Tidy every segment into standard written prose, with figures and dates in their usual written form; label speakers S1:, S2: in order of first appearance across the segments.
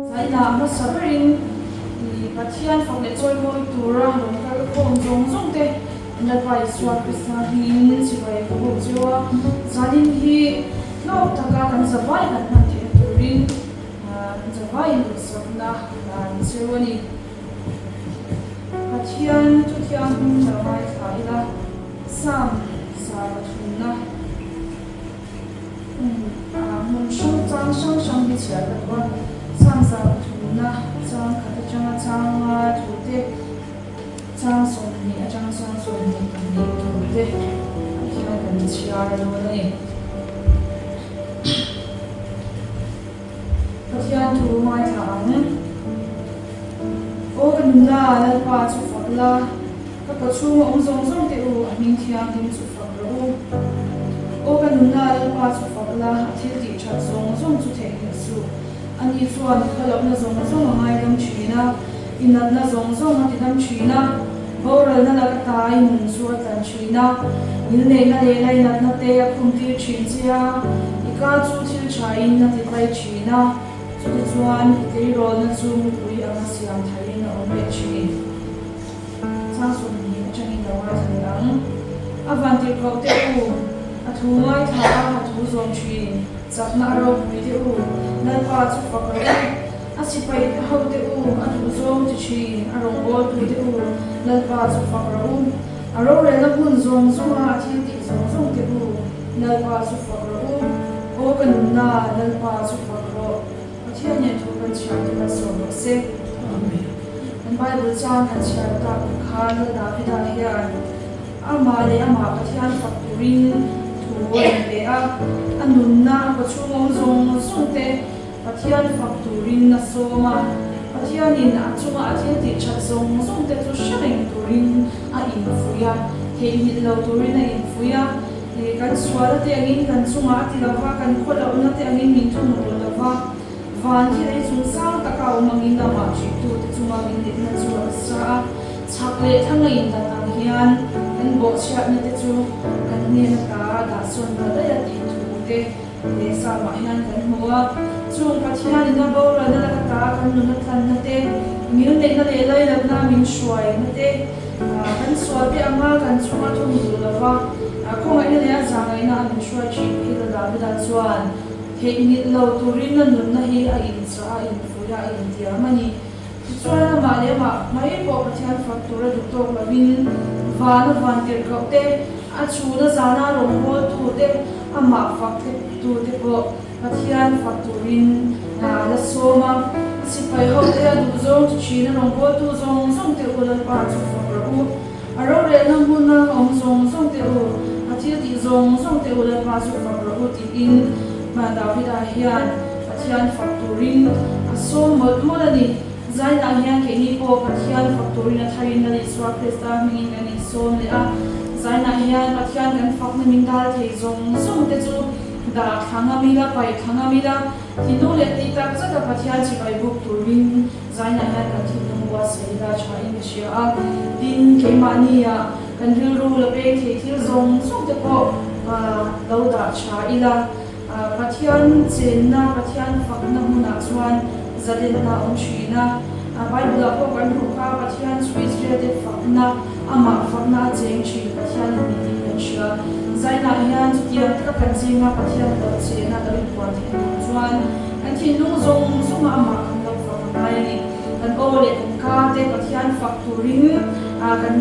S1: Zaina hmasa berin i Pathian fak leh chawimawi tura rawn kal khawm zawng zawng te Lalpa Isua Krista hmingin chibai ka bawk cheu a, zanin hi hlawk taka kan zavai kan hman theihna turin zavaiin duhsakna an cheu a ni. Pathian chu thianghlim lo ngaithla ila, Psalm 103na. Hmun hrang chang hrang hrang hi chhiar ka duh a, chang 300na chang khat atanga changa thu te, chang 20 atanga chang 22 thu te ah hian kan chhiar dawn a ni. Pathian thu ngaithla ang. Aw ka nunna, Lalpa chu fak la. Ka kawchhunga awm zawng zawng teh u, a hming thianghlim chu fak rawh u. Aw ka nunna Lalpa chu fak la, a thil tih that zawng zawng chu theihnghilh suh. Ani chuan i khawlohna zawng zawng a ngaidam thin a, i natna zawng zawng a tidam thin a, boralna laka ta i nun chu a tlan thin a, ngilneihna leh lainatna te a khumtir thin che a, i ka chu thil thain a titlai thin a, chutichuan i tleirawlna chu mupui anga siam tharin a awm leh thin. Chang 20 atangin lo ngaithla leh ang. A van tirhkoh teh u, a thu ngaithla a, a thu zawm thin, chakna a ropui teh u, Lalpa chu fak rawh u. A sipai ho teh u, a duh zawng ti thin, a rawngbawltu teh u, Lalpa chu fak rawh u. A rorelna hmun zawng zawnga a thil tih zawng zawng teh u, Lalpa chu fak rawh u. Aw ka nunna, Lalpa chu fak rawh. Pathian nen thu kan chhiar te kan sawm rawh se. Amen. Kan Bible chang kan chhiar tak ang khan Lal Davida hian amah leh amah Pathian fak turin thu a rawn pe a, a nunna a kawchhung awm zawng zawng te Pathian fak turin a sawm a, Pathianin a chunga a thil tih that zawng zawng te chu hre reng turin a infuih a, theihnghilh lo turin a infuih a. Kan sualna te angin kan chungah a ti lo va, kan khawlohna te angin min thungrul lo va, van khi lei chung sang taka awm angin amah ṭihtute chunga min nitna chu a nasa a. Chhak leh thlang a indan ang hian kan bawhchhiatna te chu kan hnen ata dah sawn ta daih a tih thu te leh Psalm-ah hian kan hmu a. Chung Pathianin a boralna laka ta kan nun a tlanna te, ngilneihna leh lainatna min hruaina te, Kan sual te anga kan chunga thum duh lova, khawngaihna leh a zahngaihna a min hruai thin hi la Davida chuan theihnghilh lo turin a nunna hi a inchah a, infuih a, a intiam a ni. Tichuan amah leh amah mai pawh Pathian fak tur a duh tawk lovin van a van tirhkoh te, a chhuna zana rawngbawltu te, amah fak te tu te pawh Pathian fak turin la sawm a, a sipai hote a duh zawng chu thin a rawngbawltu zawng zawng te u Lalpa chu fak rawh u. A rorelna hmuna awm zawng zawng te u, a thil tih zawng zawng te u Lalpa chu fak rawh u tiin Davida hian Pathian fak turin a sawm mawlh mawlh a ni. Zainah hian keini pawh Pathian fak turin a tharin Lal Isua Krista hmingin kan insawm leh a. Zainah hian Pathian kan fakna min dal thei zawng zawng te chu Dah thla ngam ila, paih thla ngam ila, thinlung leh tih tak zet a Pathian chibai buk turin zainah hian kan thinlung buatsaih ila thain ka hria a. Tin, keimahnia kan rilru la peng thei thil zawng zawng te pawh lo dah tha ila, Pathian chenna, Pathian fakna hmunah chuan zalenna a awm thin a. Bible-ah pawh kan hmuh kha Pathian chu Israel-te fakna, Amah fakna a cheng thin Pathian a ni tih kan hria. Zainah hian chutiang taka kan zinga Pathian lo chena lo inpuan theih tur chuan kan thinlung zawng zawnga amah kan lo fak a ngai a ni. Kan aw leh kan ka te Pathian fak turin kan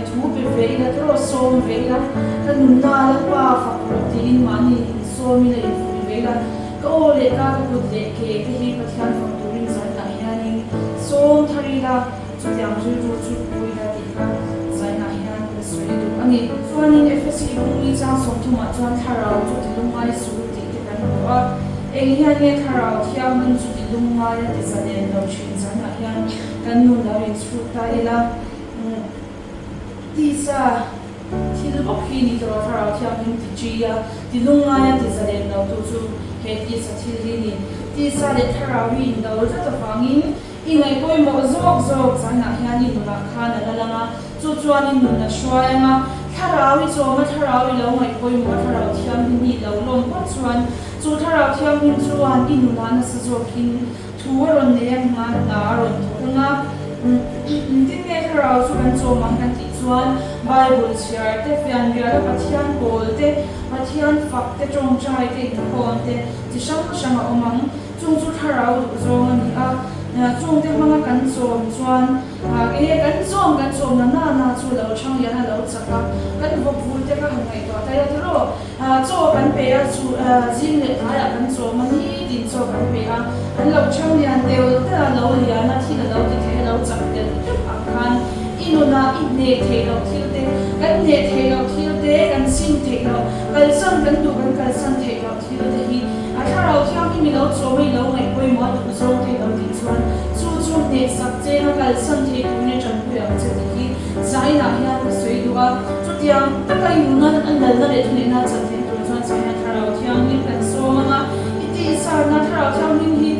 S1: thu pe ve ila, tawrh sawm ve ila, ka nunna Lalpa fak rawh tiin mahni insawm ila, infuih ve ila, ka aw leh ka ka kut leh ke te hi Pathian fak turin zainah hianin sawm thar ila, Chutiang rilru chu puina tih kha zainah hian ka sawi duh a ni. Chuanin Efesi bungli chang 30 ah chuan thlarau chu ti lungngai suh tih te kan hmu a. Eng hian nge thlarau thianghlim chu ti lungngai a ti zalen lo thin zanah hian kan nun lo inchhut ta ila. Tisa thil bawk hi ni tawh a thlarau thianghlim ti chi a, ti lungngai a ti zalen lo tu chu he tisa thil hi ni. Tisa leh thlarau hi indo tlat avangin I ngaihpawimawh zawk zawk zanah hian i nunah khan a la lang a, chu chuan i nun a hruai ang a, thlarau i chawm a, thlarau i lo ngaihpawimawh a, thlarau thianghlim hi i lo lawm phawt chuan chu thlarau thianghlim chuan i nunah nasa zawkin thu a rawn nei ang a. anga, hna a rawn thawk anga. Engtin nge thlarau chu kan chawm ang kan tih chuan Bible chhiar te, fianriala Pathian pawl te, Pathian fak te, tawngtai te, inkhawm te chi hrang hrang a awm ang. Chung chu thlarau duh zawng a ni a, chungte hmanga kan chawm chuan enge kan chawm kan chawm na na na chu lo chhang lian a lo chak a, kan vawk vul te kha han ngaihtuah ta ila tiraw? Chaw kan pe a, chu zing leh tlaiah kan chawm a, nitin chaw kan pe a, an lo chhang lian tel tel a, lo lian a, thil a lo ti thei a, lo chak tel teuh ang khan i nunah i hneh theih loh thil te, kan hneh theih loh thil te, kan sim theih loh, kalsan kan duh kan kalsan theih loh thil te hi a thlarau thianghlim i lo chawm a, i lo ngaih pawimawh a duh zawng te i lo tih chuan chu chu hnehsak cheng a kalsan thei turin a tanpui ang che tih hi Zainah hian ka sawi duh a. Chutiang taka i nuna a lalna leh thuneihna a chan theih tur chuan Zaina Thlarau Thianghlim kan sawm ang a, i tihsarna Thlarau Thianghlim hi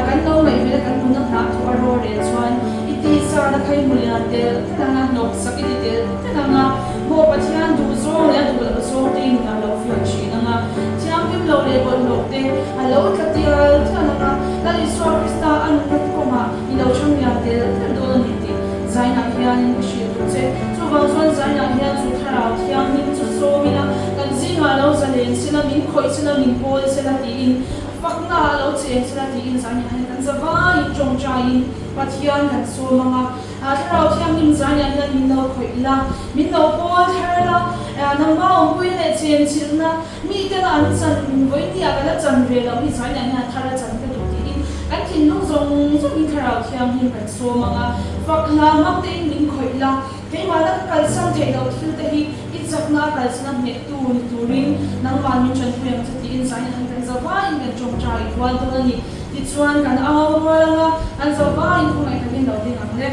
S1: kan lo ngaihven a, kan nuna hna thawh a rorel chuan i tihsarna kha i hmu lian tel tel ang a, hnawksak i ti tel tel ang a, maw Pathian duh zawng leh a duh loh zawng te i nunah lo fiah thin ang a, thianghlim lo leh bawlhhlawh te a lo tla tial tial ang a, Lal Isua Krista a nunna kawngah i lo chhang lian tel tel dawn a ni tih Zainah hianin ka hrilh duh che. Chuvang chuan Zainah hian chu Thlarau Thianghlim chu sawm ila, kan zingah lo zalen sela, min khawih sela, min pawl sela tiin, faknaah lo cheng sela tiin Zainah hian kan zavaiin tawngtaiin Pathian kan sawm ang a. Thlarau Thianghlim Zainah hian min lo khawih ila, min lo pawl thar la, nangmah awmpuina leh chenchilhna, Mitena an chan vawinia ka la chan ve loh hi Zainah hian a thar a chan ka duh tiin kan thinlung zawng zawngin Thlarau Thianghlim kan sawm ang a, fak hla hmang tein min khawih la, keimahna ka kalsan theih loh thil te hi i chakna a kalsan a hnehtu ni turin nangmah min tanpui ang che tiin Zainah hian kan zavaiin kan tawngtai rual dawn a ni. Tichuan kan au rual ang a, kan zavaiin khawngaih takin lo ding ang le.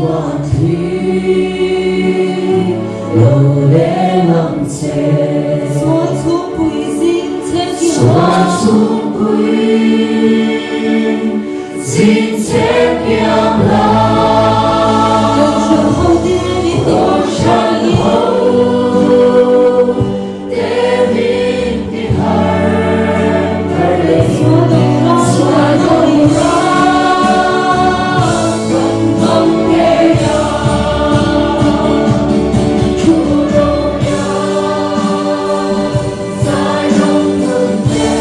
S2: van thli lo leng ang che. Sual chhungpui zing che kiang la. Sual chhungpui zing che kiang la. Kohhran ho te min ti har in. Kohhran ho te min ti har thar leh sual do ran kan hmang ngei ang. Thu ro hian zai rawng nun nen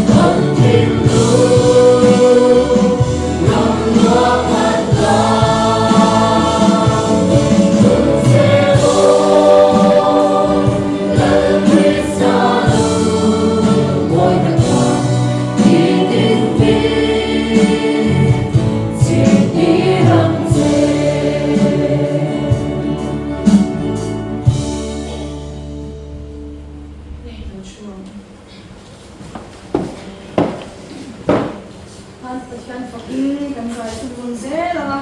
S2: kan thinlung ram luah khat la. Nun che aw Lal Krista lung mawi taka i dinpui chirhtir ang che.
S1: Khan Pathian fakin kan zai chu vun zel ang a,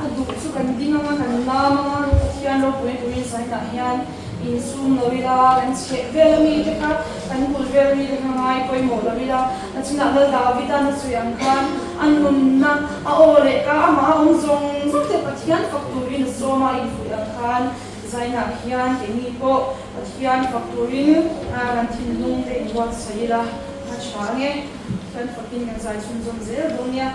S1: a duh chu kan ding ang a, kan lam ang a, Pathian ropui turin zainah hian insum lo ila, kan chheh vel ami te kha, kan bul vel ami te kha ngai pawimawh lo ila, a chinah Lal David-a na sawi ang khan a nunna a aw leh ka amah a awm zawng zawng te Pathian fak turin a sawm a, a infuih ang khan zainah hian keini pawh Pathian fak turin kan thinlung te inbuatsaih ila a tha ang e. Kan fakin kan zai chhunzawm zel dawn nia.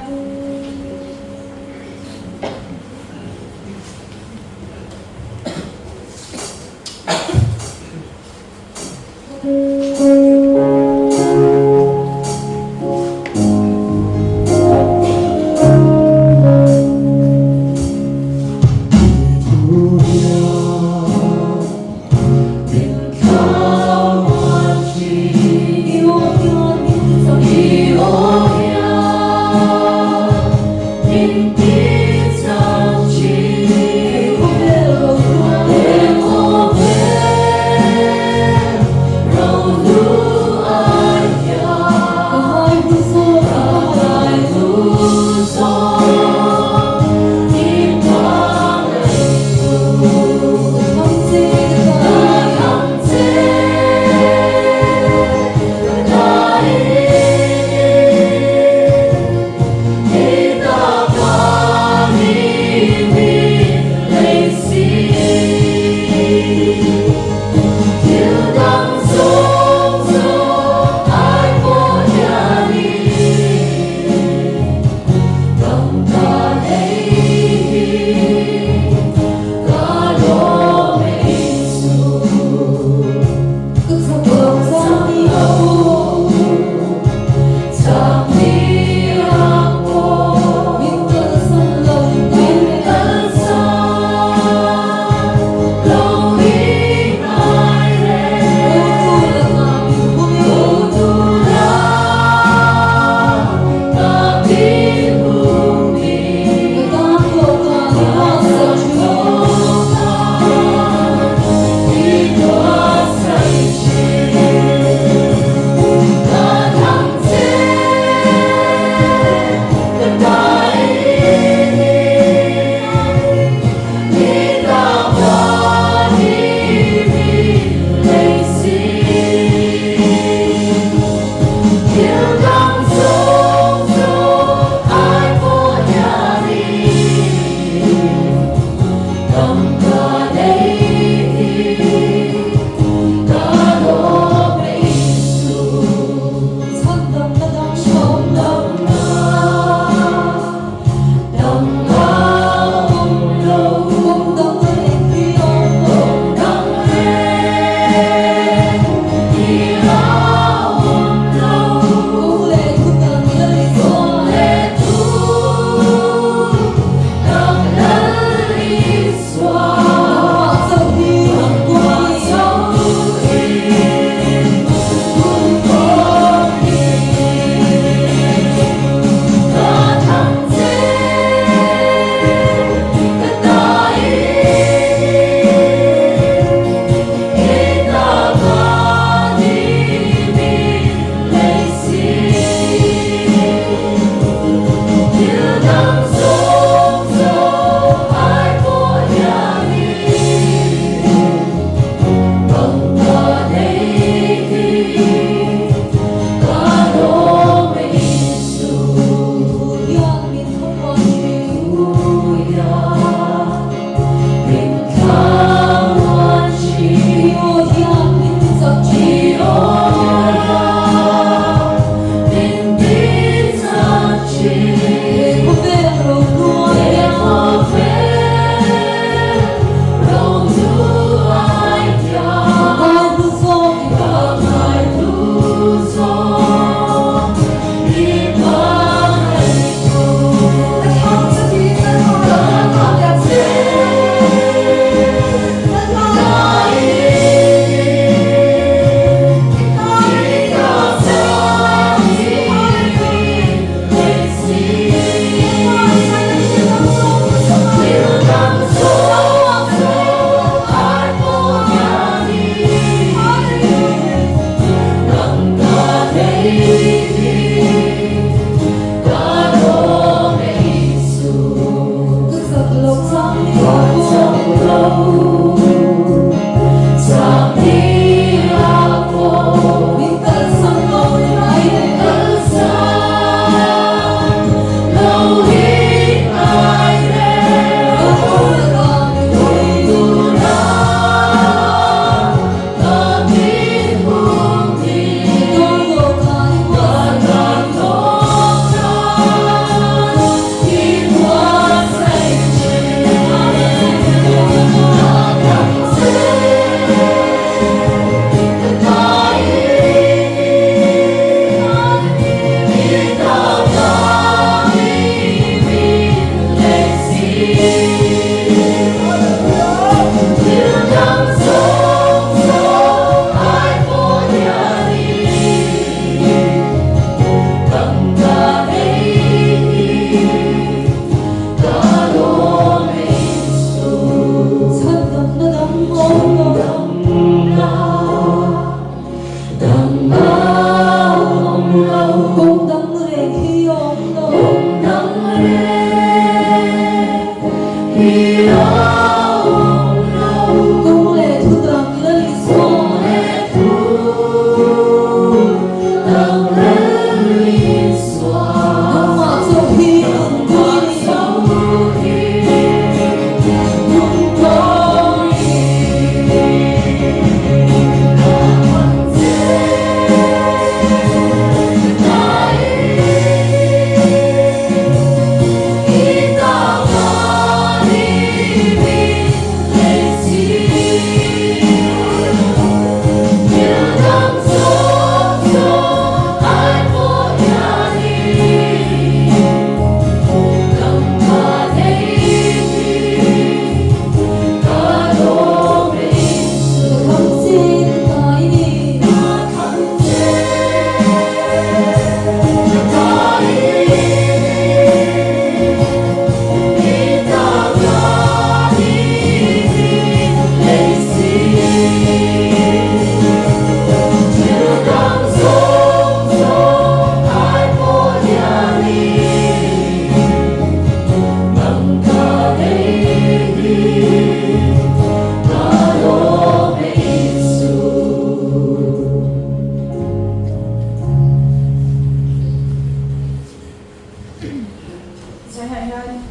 S1: Zainah hian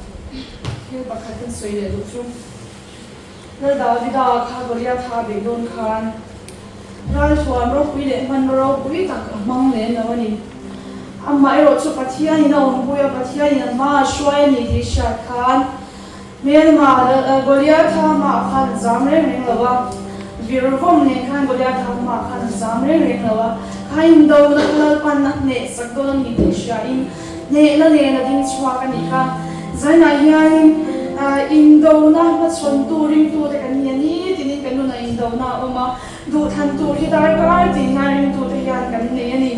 S1: thil pakhat kan sawi leh duh chu Lal Davida kha Goliatha beih dawn khan ralthuam ropui leh hmanraw ropui tak a hmang lem lo a ni. Amaherawh chu Pathianin a awmpui a, Pathianin a hma a hruai a ni tih hriat khan Hmelma Goliatha hmaah khan a zam reng reng lo a, virvawm nen khan Goliatha hmaah khan a zam reng reng lo a, kha indona kha Lalpan a hneh sak dawn a ni tih hriain hnehna nen a ding chhuak a nih kha. Zainah hianin indona hmachhawntu ringtute kan ni a ni tinin kan nunah indona a awm a, duhthlan tur hi darkar tin hian ringtute hian kan nei a ni.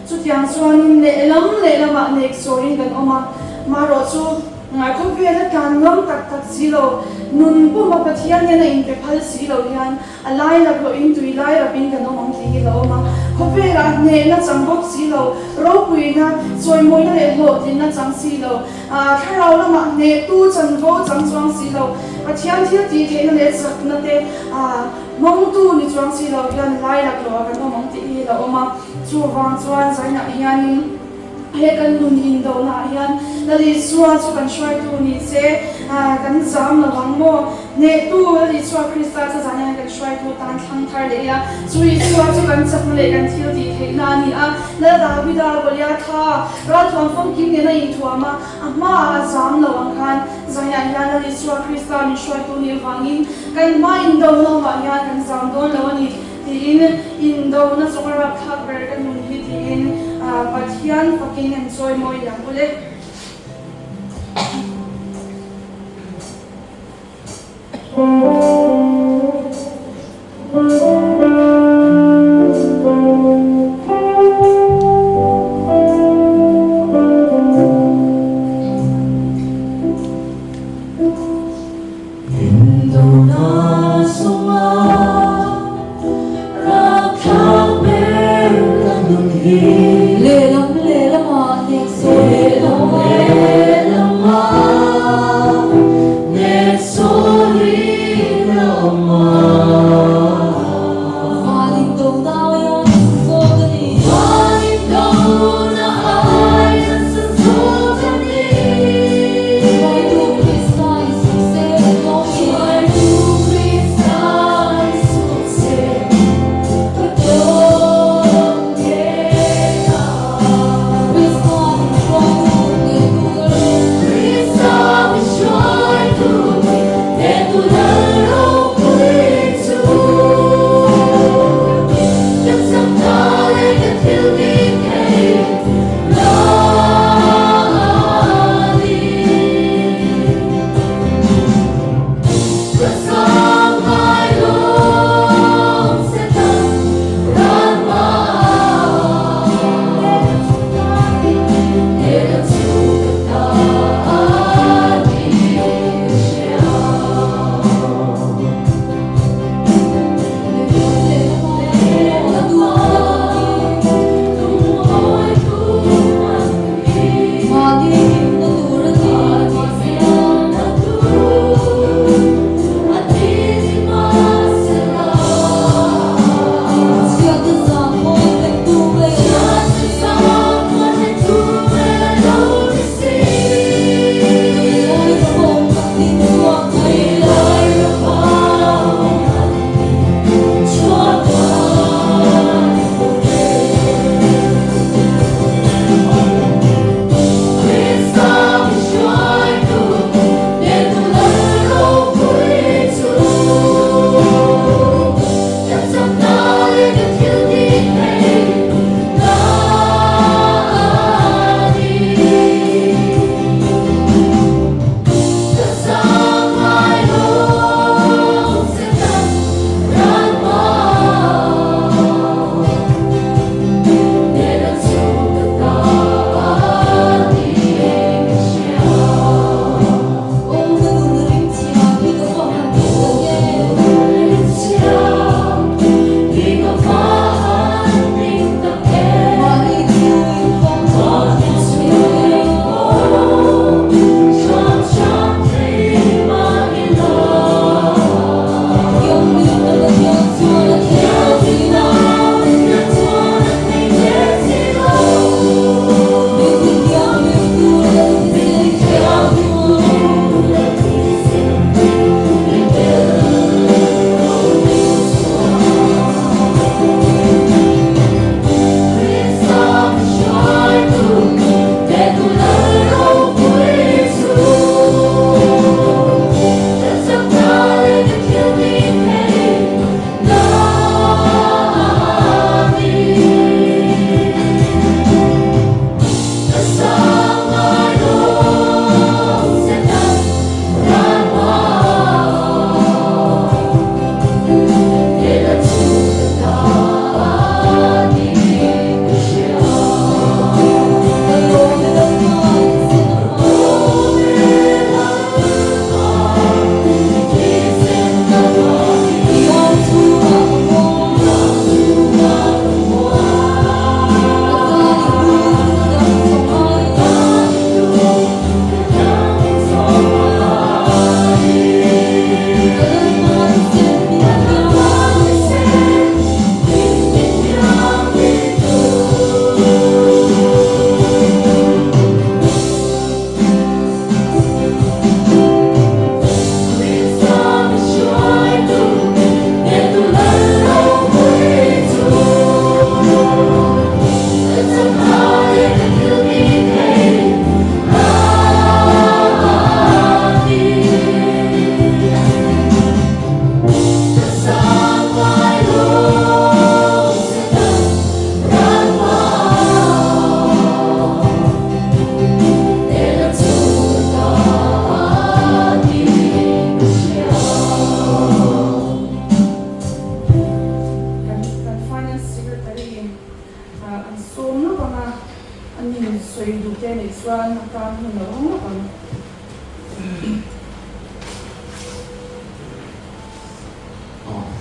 S1: Chutiang chuanin lehlam lehlamah nek sawrin kan awm a, marawh chu Khawvela tlan ngam tak tak si lo, nun puma Pathian hian a inpe phal si lo hian a lai lak lohin tui lai rapin kan awm ang tih hi lo awm a. Khawvelah hnehna chang bawk si lo, ropuina, chawimawina leh hlawhtlinna chang si lo, thlarau lamah hnehtu chanvo chang chuang si lo, Pathian thil tih theihna leh chakna te hmangtu ni chuang si lo hian lai lak loah kan awm ang tih hi lo awm a. Chuvang chuan zainah hianin. He kan nun indonaah hian Lal Isua chu kan hruaitu ni se, kan zam lo ang maw? Hnehtu Lal Isua Krista chu zan hian kan hruaitu tan thlang thar leh ila, chu Isua chu kan chakna leh kan thil tih theihna a ni a. Lal Davida, Goliatha, ralthuam famkim nena inthuam a, a hmaah a zam lo ang khan zaiah hian Lal Isua Krista min hruaitu nih avangin kan hma indona awmah hian kan zam dawn lo a ni tiin indona chunga rapthlak ber ka nun hi tiin Pathian fakin an chawimawi liam bawlh e.
S2: Indona chunga rapthlak ber ka nun hi. Lehlam lehlamah hnehsawh lehlam lehlamah hnehsawh ri.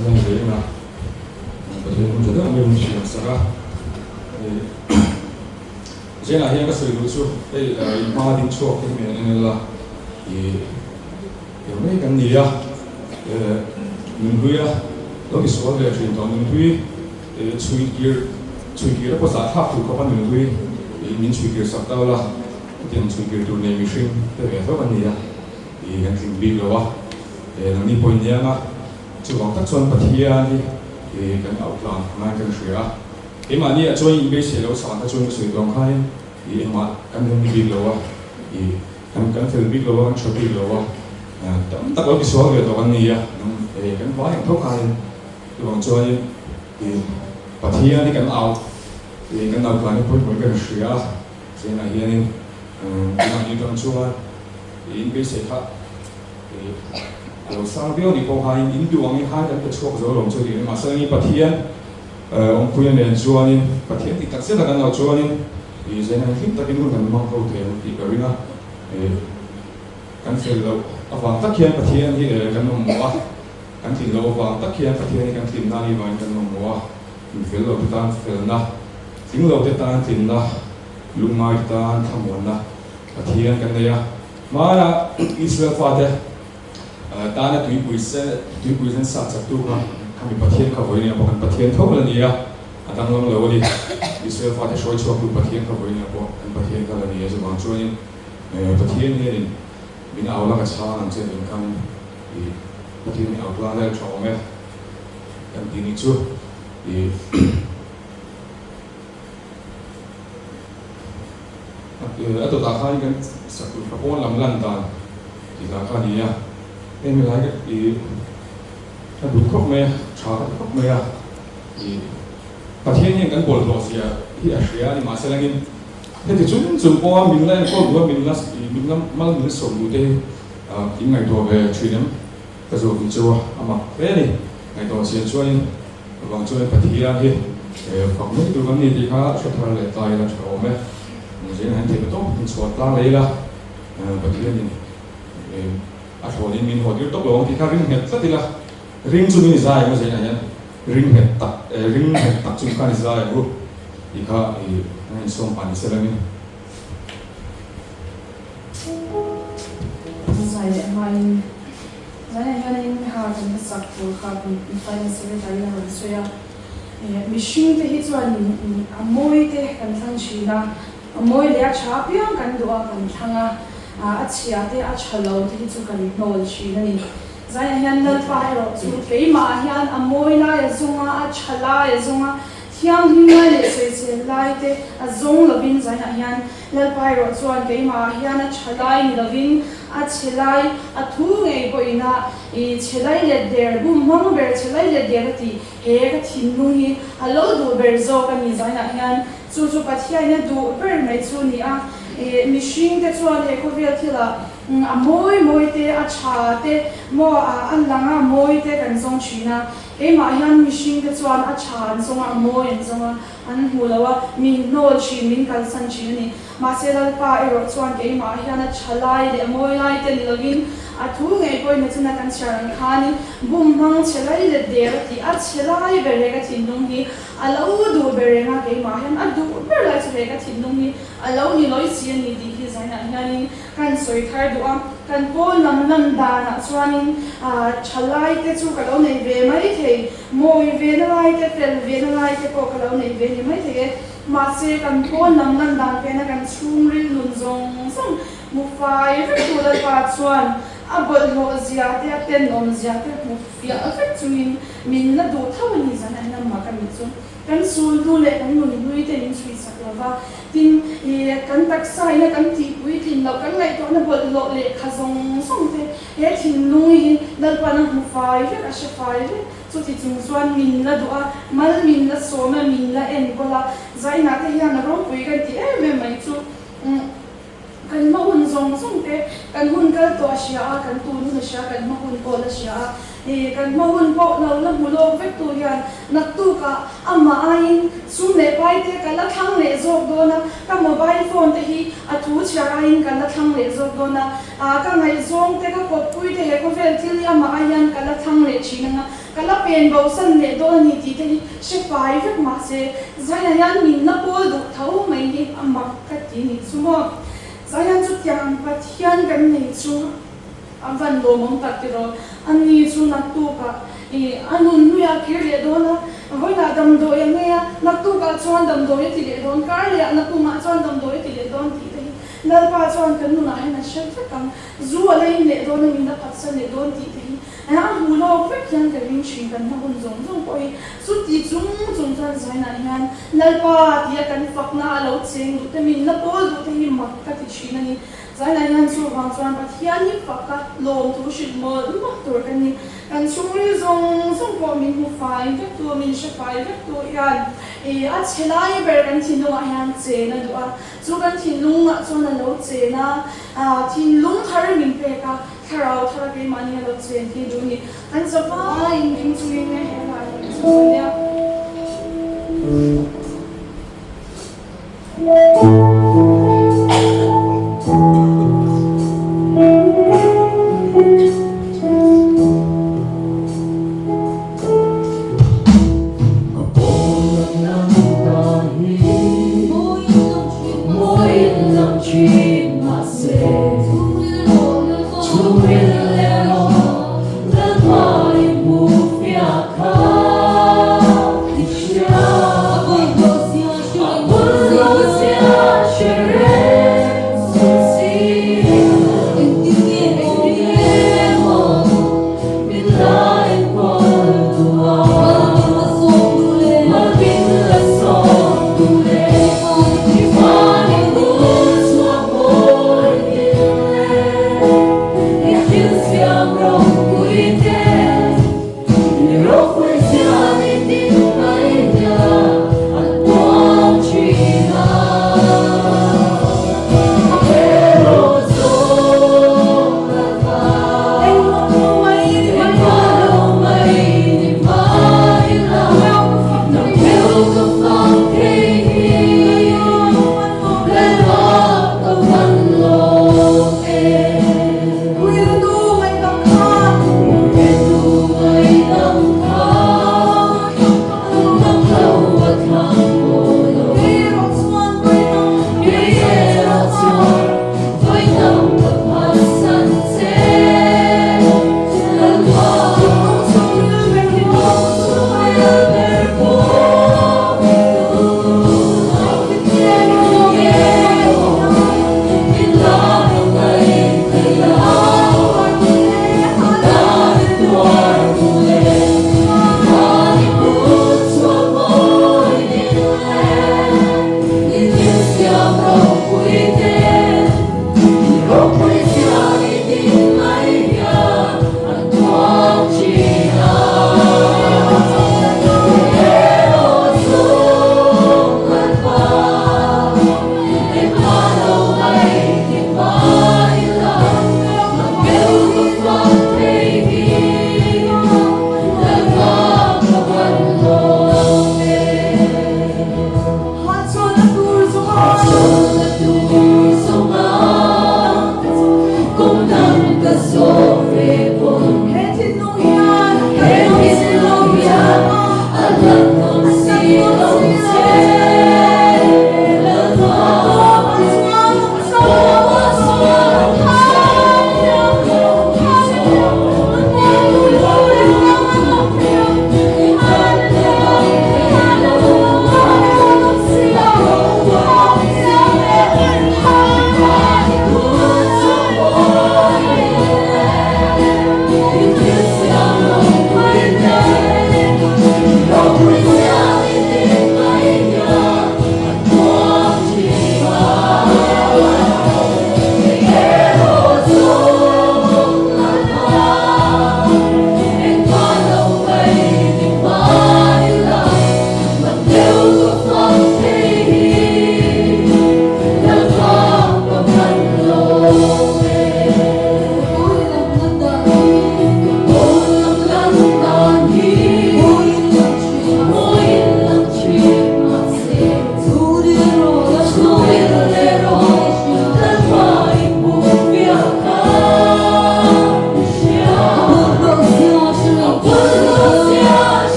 S3: Zan zeng a Pathian hun tha deuh mai hun siam sak a. Zengah hian ka sawi duh chu hei in hma ding chhuak te hi min en ila i eng mai kan ni a, nunhlui a lo ti sual ve thin tawh nunhlui chhui kir chhui kir a pawh zahthlak tur khawp a nunhlui min chhui kir sak ta ula hetiang chhui kir tur nei mihring te ve hlauh an ni a i kan tling bik lo a nangni pawh in niang a chuvang tak chuan Pathian hi kan auh tlang ngai kan hria a. Keimahni ah chuan inbeisei lo chhang kha chuan ka sawi tawng khain i engmah kan lo ni bik lo a, i kan kan fel bik lo a, kan tha bik lo a, tam tak lo tisual ve tawh kan ni a, kan vai ang tho khain chuvang chuanin i Pathian hi kan au i kan au tlan hi pawimawh in kan hria a, zingah hianin keimahni atang chuan i inbeisei kha i a lo sang viau ni pawh khain in duh angin khan kan pe chhuak zo lo ang chu tih mahse ni Pathian Awmpuia nen chuanin Pathian tih tak zet a kan lo chuanin ih Zaina hi hlim takin hun kan hmang ho thei ang tih ka ring a, ih kan fel loh avang tak hian Pathian hi kan mamawh a, kan tlin loh avang tak hian Pathian hi kan tlinna anih vangin kan mamawh a, mi fel lo te tan felna, tling lo te tan tlinna, lungngai te tan thlamuanna Pathian kan nei a, hmana Israel fate. Tana tuipui sen tuipui sen sah chak tu kha khami Pathian kha vawi nia pawh kan Pathian tho la ni a, a danglam lo a ni. Israel fate hruai chhuak tu Pathian kha vawi nia pawh kan Pathian kha la ni a, chuvang chuanin Pathian hianin min au la ka chhang ang che tun khan i Pathian hi au tlang vel tha awm e kan tih ni chu i A dawtah khan kan saktur kha pawn lam lan dan tih lah kha a ni a, heng helai ka ih ka duh khawp mai a, tha ka ti khawp mai a, ih Pathian hian kan bawlhhlawh zia hi a hria a ni mahse langin heti chung chung pawha min la enkawl duh a, min la ih min la mal min sawm duh te hi in ngaihtuah ve thin em ka zawh duh cheu a, a mak hle a ni ngaihtuah chian chuanin. Vang chuan Pathian hi fak mai tur kan ni tih kha hre thar leh ta ila tha awm e. Zing han thei tawp in chhuah tlang leh ila Pathianin a thlawnin min haw tir tawp lo ang tih kha ring nghet tlat ila, ring chungin i zai ang u zingah hian ring nghet tak ring nghet tak chung khan i zai ang u tih kha i insawn pah ni se langin.
S1: Zai leh hmain Zainah hianin kha kan hmasak tur kha kan Finance Secretary a rawn sawi a, mihring te hi chuan a mawi te kan thlang thin a, a mawi leh a tha apiang kan duh a kan thlang a, a chhia te a tha lo te hi chu kan hnawl thin a ni. Zainah hian Lalpa erawh chu keimah ah hian a mawi lai a zawng a, a tha lai a zawng a, thianghlim lai leh sawisel lai te a zawng lovin zainah hian Lalpa erawh chuan keimahah hian a tha lai ni lovin a chhe lai, a thu ngei pawhin a i chhe lai let der, bum hmang ber chhe lai let der a ti, he ka thinlung hi a lo duh ber zawk a ni zainah hian chu chu Pathiain a duh ber mai chu ni a, i mihring te chuan he khawvel thilah a mawi mawi te, a tha te maw a lang a mawi te kan zawng thin a, keimah hian mihring te chuan a tha an zawng a, a mawi an zawng a. An hmu lo a, min hnawl thin, min kalsan thin a ni. Mahse Lalpa erawh chuan keimah hian a tha lai leh a mawi lai te ni lovin a thu ngei pawhin a chuna kan chhiar ang khanin bum hmang chhe lai let der a tih a chhe lai ber he ka thinlung hi a lo duh ber reng a, keimah hian a duh ber lai chu he ka thinlung hi a lo ni lawi si a ni tih hi zainah hianin Kan sawi thar duh a, kan pawn lam lan danah chuanin thalai te chu ka lo nei ve mai thei, mawi ve na lai te, fel ve na lai te pawh ka lo nei ve ni mai thei e. Mahse, kan pawn lam lan dan pena kan chhungril nun zawng zawng hmu fai vek tu Lalpa chuan a bawlhhlawh zia te, a tenawm zia te hmu fiah vek chungin min la duh tho a ni zan a enamah ka nih chu. Kan sulhnu leh kan nunhlui te min chhuihsak lo va, tin, ih, kan taksa ina kan tihpui tlin loh, kan ngaihtuahna bawlhhlawh lehkha zawng zawng te he thinlung hi Lalpan a hmu fai vek, a hre fai vek. Chuti chung chuan min la duh a, mal min la sawm a, min la enkawl a, zainah te hian a ropui kan ti em em mai chu. Kan hma hun zawng zawng te, kan hun kal tawh a hria a, kan tun hun a hria a, kan hma hun pawh la hria a. Ih, kan hma hun pawh lo la hmu lawk vek tu hian naktukah amah aiin sum leh pai te ka la thlang leh zawk dawn a, ka mobile phone te hi a thu chhiar aiin ka la thlang leh zawk dawn a, ah ka ngaihzawng te, ka kawppui te he khawvel thil hi amah ai hian ka la thlang leh thin ang a. Ka la pen bosan leh dawn a ni tih te hi hre fai vek mahse Zaina hian min la pawl duh tho mai hi a mak ka ti nih chu maw. Zaina chutiang ang Pathian kan nei chu a van lawmawm tak tiraw. A ni chu naktukah ih a nun hnuiah kir leh dawn a, vawiinah damdawi a ngei a, naktukah chuan damdawi a ti leh dawn, kar leh ah nakumah chuan damdawi a ti leh dawn tih te hi Lalpa chuan kan nunah hian a hre vek ang. Zu a la in leh dawn a, min la phatsan leh dawn tih te hi a hmu lawk vek hian ka ring thin kan hma hun zawng zawng pawh hi chuti chung chung chuan Zainah hian Lalpa tia kan fakna a lo cheng duh te min la pawl duh te hi mak ka ti thin a ni. Zainah hian chuvang chuan Pathian hi fak a lawm thu hrilh mawlh mawlh tur ka ni. Kan chhungril zawng zawng pawh min hmu fai vek tu, min hre fai vek tu hian a chhe lai ber kan thinlungah hian chen a duh a. Chu kan thinlungah chuan a lo chen a, thinlung thar min pek a, thlarau thar a keimahni a lo chen hi duh a ni. Kan zavaiin ding chungin he hla hi kan sawi dawn nia.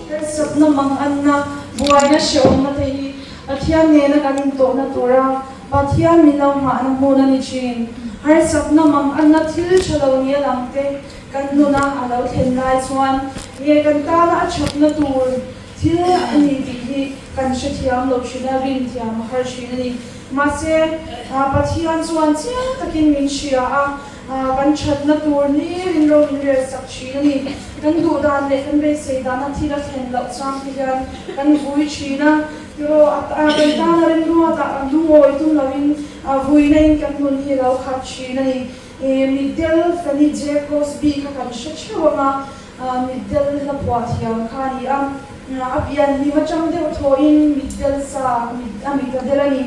S1: Harsatna mang anna buaina hrehawmna te hi Pathian nena kan intawhna tura Pathian min lo nghahna hmun a ni thin. Harsatna mang anna thil tha lo nia lang te kan nuna a lo thlen lai chuan nge kan tana a thatna tur thil a ni tih hi kan hrethiam lo thin a, rin thiam a har thin a ni. Mahse, Pathian chuan chiang takin min hria a, kan thatna tur hlirin ro min rel sak thin a ni. Kan duh dan leh kan beisei dana thil a thlen loh chang te hian kan vui thin a, tiraw kan tana remruatah kan lungawi tum loin vuina in kan nun hi a lo khat thin a ni. Mitdel Fanny J. Crosby kha kan hre theuh ang a, mitdel hla phuah thiam kha a ni a, a pian hlim atang deuh thawhin mitdel sa a mit a del a ni.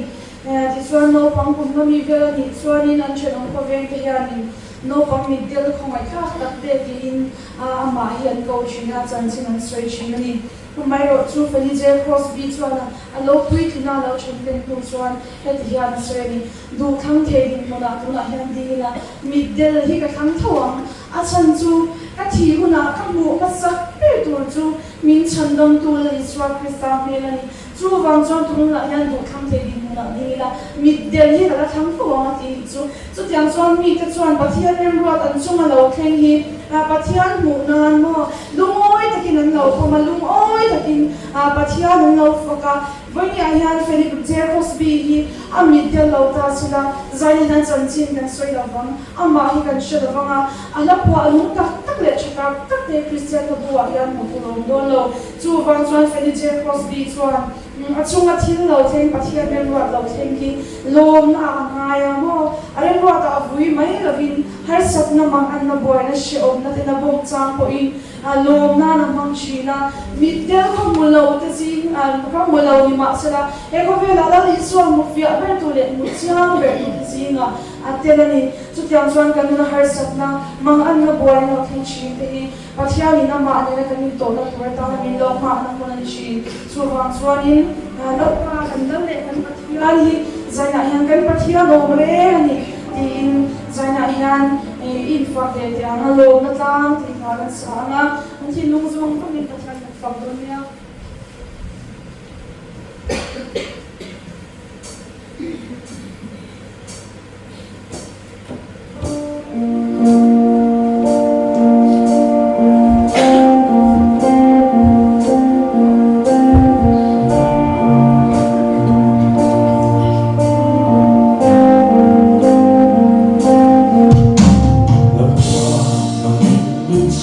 S1: Tichuan naupang kum hmami vel a nih chuanin an thenawm khawveng te hianin naupang mitdel khawngaihthlak tak te tiin amah hi an ko thin a, chanchin an sawi thin a ni. Amaherawh chu Fanny J. Crosby chuan a lo puitlina a lo then pen hnu chuan heti hian a sawi a ni, Duh thlang thei dinhmunah tunah hian ding ila mitdel hi ka thlang tho ang. A chhan chu ka thih hunah ka hmuh hmasak ber tur chu min chhandamtu La Isua Krista hmel a ni. Chuvang chuan tunah hian duh thlang thei dinhmunah ding ila mitdel hi ka la thlang tho ang a ti nih chu. Chutiang chuan mite chuan Pathian remruat an chunga lo thleng hi Pathian hmuh nan maw lungawi takin an lo pawm a, lungawi takin Pathian an lo fak a. Vawinia hian Philip J. Crosby hi a mit tel lo ta sila, zaina hian chanchin kan sawi lo vang, amah hi kan hre lo vang a, a hla phuah lung tak tak leh tha tak tak te Kristian hlabu ah hian hmuh tur a awm dawn lo. Chuvang chuan Philip J. Crosby chuan a chunga thil lo thleng, Pathian remruat lo thleng hi lawmna ah a ngai a maw? A remruat ah a vui mai lovin harsatna mang anna buaina hrehawmna te na bawm chang pawhin A lawm nan a hmang thin a, mitdel khaw hmu lo te zing khaw hmu lo ni mahsela he khawvelah Lal Isua hmu fiah ber tu leh hmu chiang ber tu te zingah a tel a ni. Chutiang chuan kan nuna harsatna, manganna buai lo thleng thin te hi Pathianin amah nena kan intawhna tur atana min lo nghahna hmun a ni thin. Chuvang chuanin Lalpa kan Lal leh kan Pathian hi zainah hian kan Pathian awm reng a ni tiin zainah hian i infak leh teh ang a, lawmna tlang tih hna kan sa ang a, an thinlung zawng zawngin Pathian kan fak dawn nia.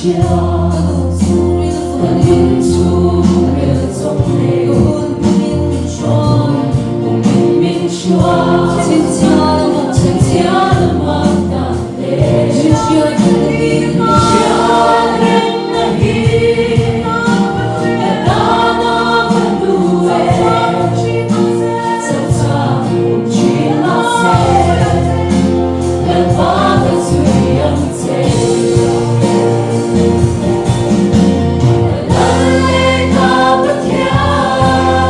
S2: hria. Ka nun chhungril zawng nei. Ka hun pumin min hruai. Pumin min hruai. Chhinchhiah lamah dan le. Min hriat rengna hi. Hriat rengna hi. Ka tana ka hnu e. Chauh awm thin mahse. Lalpa ka zui ang che. Ka Lal leh ka Pathian.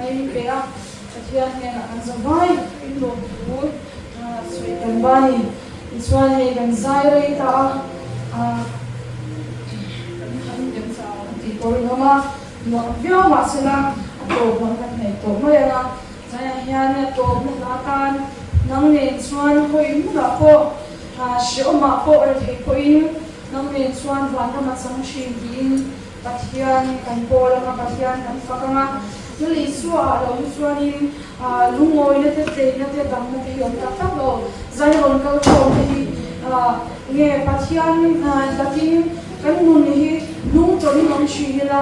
S1: na in pe a, Pathian hnenah kan za vai in lawm thu sawi kan va a ni. Tichuan hei kan zai rei ta a, kan han dem chau ang tih pawh rinawm a, nuam viau mahsela a tawp lam kan hnaih tawh mai ang a. Zaiah hian a tawpna hla tan nang nen chuan hawi hmunah pawh hrehawmah pawh rethei pawhin nang nen chuan vanram a chang thin tiin Pathian kan pawl anga Pathian kan fak anga Lal Isua ah lo hi chuanin lungawina te tleina te damna te hi awm tak tak lo. Zai rawn kal khawm te hi nge Pathian lakin kan nun hi lungtawnin awm thin ila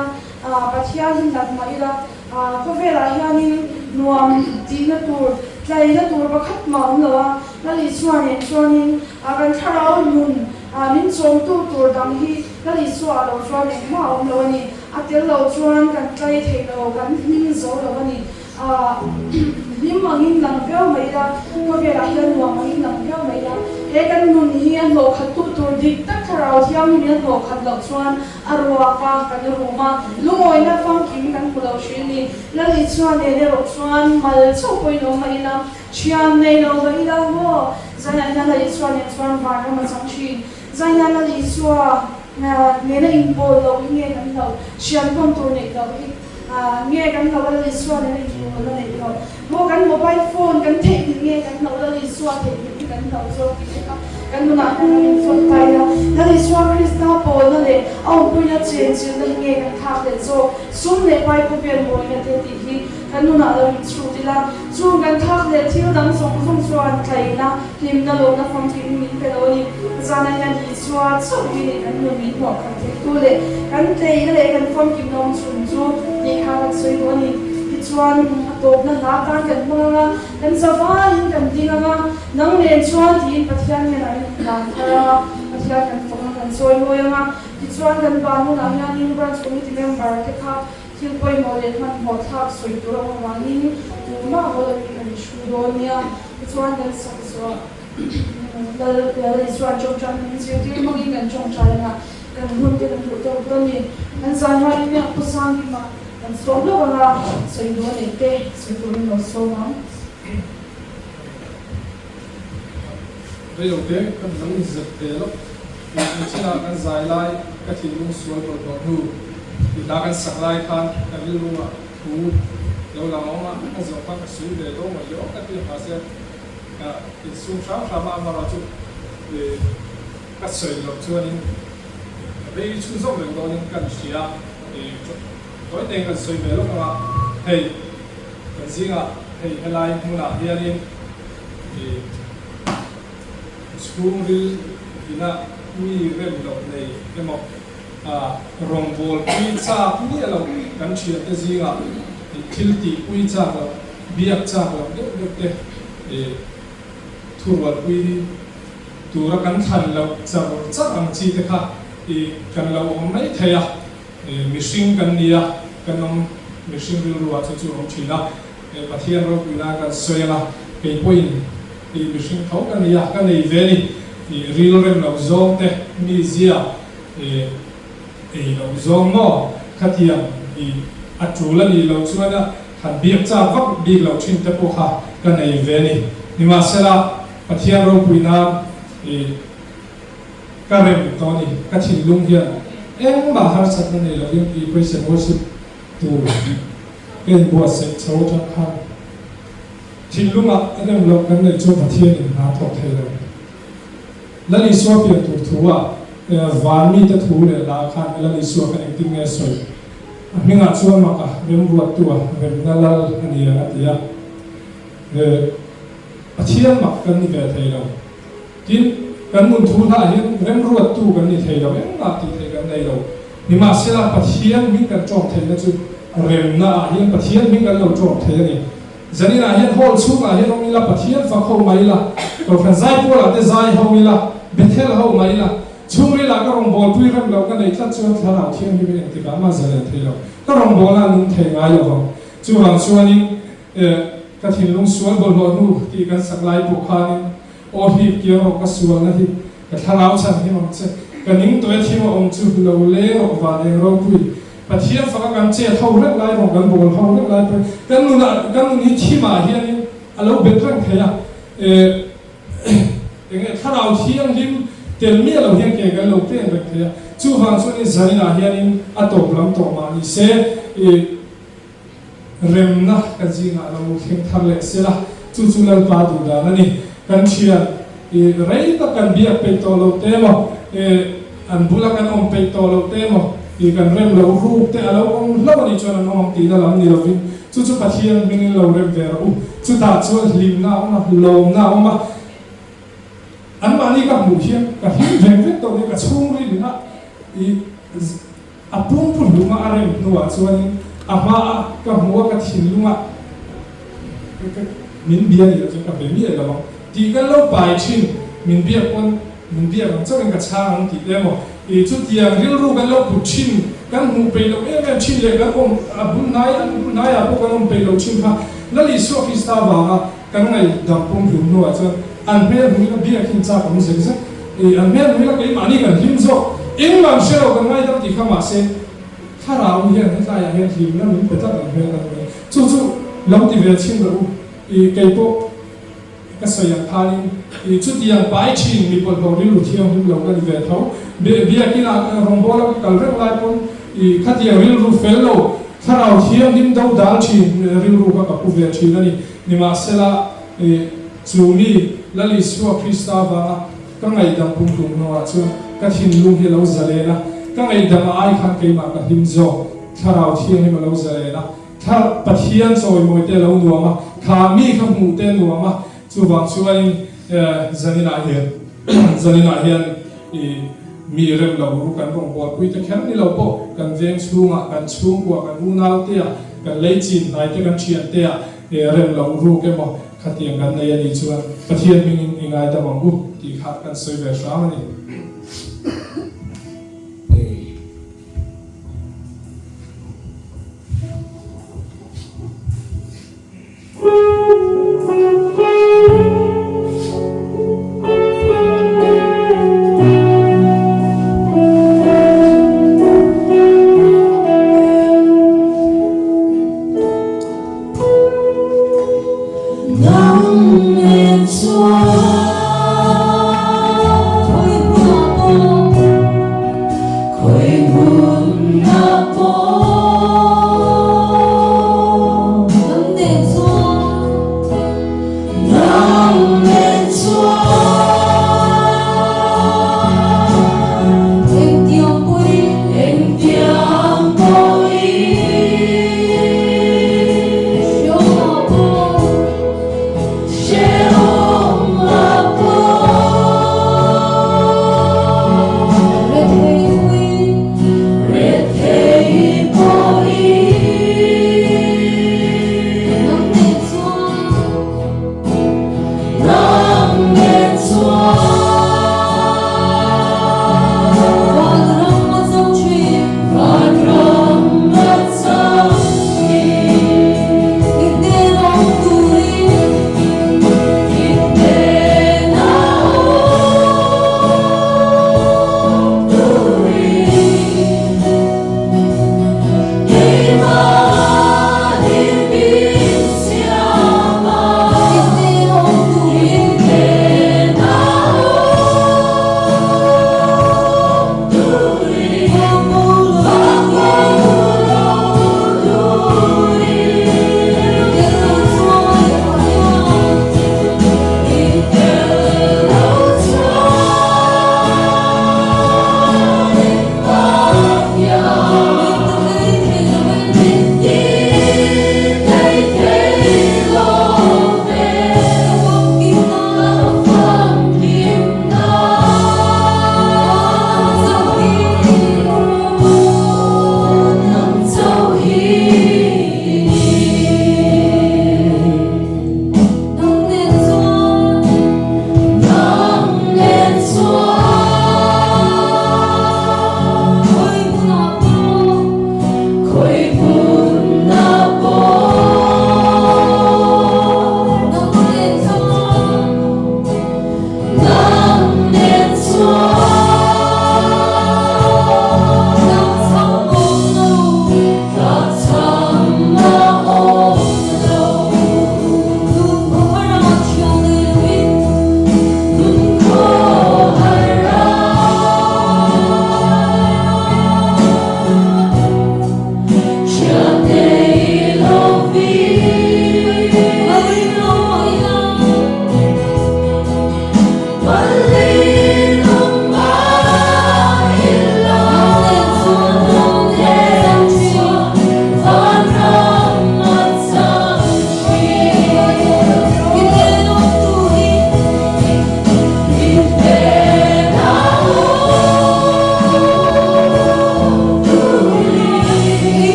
S1: Pathian hi nat mah ila Khawvelah hianin nuam tihna tur, tlaina tur pakhat mah awm lo a, Lal Isua nen chuanin kan thlarau nun min chawmtu tur dang hi Lal Isua ah lo chuan engmah a awm lo a ni. A tel lo chuan kan tlai thei lo, kan hlim zo lo a ni. Hlim angin lang viau mai ila, khawvelah hian nuam angin lang viau mai ila, he kan nun hi a hlawhkhattu tur dik tak thlarau thianghlimin a hlawhkhat loh chuan a ruak a, kan rum a, lungawina famkim kan hmu lo thin ni. Lal Isua nen erawh chuan mal chauh pawhin awm mah ila, thian nei lo mah ila maw? Zainah hian Lal Isua nen chuan vanram a chang thin. Zainah Lal Isua nena inpawl loh hi nge kan hlauh? Thian kawm tur neih loh hi nge kan hlauh a Lal Isua nena inpawl a neih loh? Maw kan mobile phone kan theihnghilh nge kan hlauh Lal Isua theihnghilh hi kan hlauh zawk tih te kha kan nunah hian kan inchawt tai a. Lal Isua Krista pawlna leh a awmpuina chenchilhna hi nge kan thlak leh zawk? Sum leh pai khawvel mawina te tih hi kan nunah lo inchhut ila, chung kan thlak leh thil dang zawng zawng chuan tlaina, hlimna, lawmna famkim min pe lo a ni. Zanah hian Isua chauh hi kan nun min hmuah khat theitu leh kan tleina leh kan famkimna awm chhun chu tih kha kan sawi duh a ni. Tichuan, a tawpna hla tan kan hmang ang a, kan zavaiin kan ding ang a, nang nen chuan tiin Pathian hnenah in dan thar ang a, Pathian kan fawng ang, kan chawi mawi ang a. Tichuan, kan ban hunah hianin Branch Committee member te kha thil pawimawh leh hmanhmawh thlak sawi tur a awm avangin tumah haw lovin kan thu dawn nia. Tichuan, kan sak zawh. Lal Lal Isua tawngtai min zirtir hmangin kan tawngtai anga kan hun te kan duh tawk dawn a ni. Kan zan rualin nia Pu Sangkima kan sawm lawk anga sawi duh a neih te sawi turin lo sawm ang.
S4: Reilo te kan lo inzep ve lawk. Tih chinah kan zai lai ka thinlung sual bawlhhlawh hnu i hla kan sak lai khan ka rilrungah thu lo lang awm a, ka zawh kha ka sawi ve dawn maw le aw ka ti a mahse Ka insum hram hram a, amarawh chu ka sawi loh chuanin rei chhun zawk reng dawnin ka inhria a, tawi tein kan sawi ve lawk ang a, hei kan zingah hei helai hmunah hianin chhungril ina mi rem loh nei emaw rawngbâwl pui châk miah loh kan ṭhiante zingah thil tih pui châk loh Biak chak loh deuh deuh te thurualpui tura kan thlan loh char char ang chi te kha kan lo awm mai thei a, mihring kan ni a, kan awm mihring rilru ah chu chu awm thin a, Pathian ropui nan kan sawi ang a, kei pawhin mihring tho ka ni a, ka nei ve a ni, ril rem loh zawng te, mizia ei loh zawng maw khatiang a tul a nih loh chuan a Han biak chak vak bik loh thin te pawh kha ka nei ve a ni. Nimahsela, Pathian ropui nan i ka rem tawh a ni. Ka thinlung hian engmah harsatna nei lovin i praise and worship tur ka inbuatsaih chho atang khan thinlungah rem loh kan neih chuan Pathianin hna thawk thei lo. Lal Isua pian tur thu ah van mite thu leh lah khan Lal Isua khan engtin nge sawi? A hmingah chuan mak a remruattu a remna lal a ni ang a ti a. Pathian mak kan ni ve thei lo. Tin, kan nun thu hnah hian remruattu kan ni thei lo, engmah tih theih kan nei lo. Nimahsela, Pathian hming kan ṭawm theihna chu remna ah hian Pathian hming kan lo ṭawm thei a ni. Zaninah hian hall chhungah hian awm ila, Pathian fak ho mai ila, Kohhran zaipualah te zai ho ila, Bethel ho mai ila, Chhungril ah ka rawngbawlpui rem loh ka neih tlat chuan thlarau thianghlim in engtikah mah zalen thei lo, ka rawngbawlna a nung thei ngai lo vang. Chuvang chuanin ka thinlung sual bawlhhlawh hnu tih kan sak lai pawh khanin aw hlip kiang rawh ka sualna hi ka thlarau chhan him ang che, ka ning tawia thim a awm chu lo leng rawh van eng ropui. Pathian faka kan chet ho reng lai rawng kan bawl ho reng lai pawhin kan nunah kan nun hi thimah hianin a lo bet reng thei a. Enge thlarau thianghlim tel miah lo hian ke kan lo pen reng thei a. Chuvang chuanin zaninah hianin a tawp lam tawh mah ni se i Remna ka zingah lo thleng thar leh sela, chu chu Lalpa duh dan a ni. Kan thian i rei tak kan biak peih tawh loh te emaw, i an bula kan awm peih tawh loh te emaw, i kan rem loh ruk te a lo awm hlauh a nih chuan an awm ang tihna lam ni lovin, chu chu Pathian hmingin lo rem ve rawh u. Chutah chuan hlimna a awm a, lawmna a awm a. Anmahni ka hmuh hian ka hlim vek vek tawh nia, ka chhungril inah i A pumpu hluma a rem hnuah chuanin a hmaa ka hmuh a ka thinlunga ka min bia nih loh chuan ka be miah lo ang tih kan lo pai thin, min biak pawn min biak ang chauhin ka chhang ang tih te emaw ih chutiang rilru kan lo put thin, kan hmuh peih loh em em thin leh kan awm a bul hnai an bul hnaiah pawh kan awm peih loh thin kha Lal Isua Krista vanga Kan ngaihdam pumhlum hnuah chuan an hmel hmuin a biak hin chak awm zek zek. I an hmel hmuin a keimahni kan hlim zawk. Engmah an hre lo kan ngaidam tih kha mahse thlarau hian hetlaiah hian hlimna min pe tlat an hmel kan hmu. Chu chu lo ti ve chhin rawh u. I keipawh ka sawi ang khanin i chutiang pai thin mi pawlhlawh rilru thianghlim lo ka ni ve tho. Biakinah rawngbawla ka kal reng lai pawn i khatiang rilru fel lo thlarau thianghlim do dal thin rilru kha ka pu ve thin a ni. Nimahsela, chu mi Lal Isua Krista avanga ka ngaihdam pumhlum hnuah chuan ka thinlung hi a lo zalen a, ka ngaihdam a ai khan keimah ka hlim zawk. Thlarau Thianghlim a lo zalen a, thla Pathian chawimawi te a lo nuam a, kha mi kha hmuh te a nuam a, chuvang chuanin zaninah hian zaninah hian i mi rem lo ru kan rawngbawlpui te kher ni lo pawh kan veng chhungah, kan chhungkua, kan unautea, kan lei chin hnaite, kan thiantea, He rem loh ruk emaw khatiang kan nei a nih chuan Pathian hmingin i ngaidam ang u tih kha kan sawi ve hram a ni.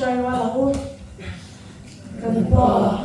S1: ṭawngṭai rual ang u. Kan Pa.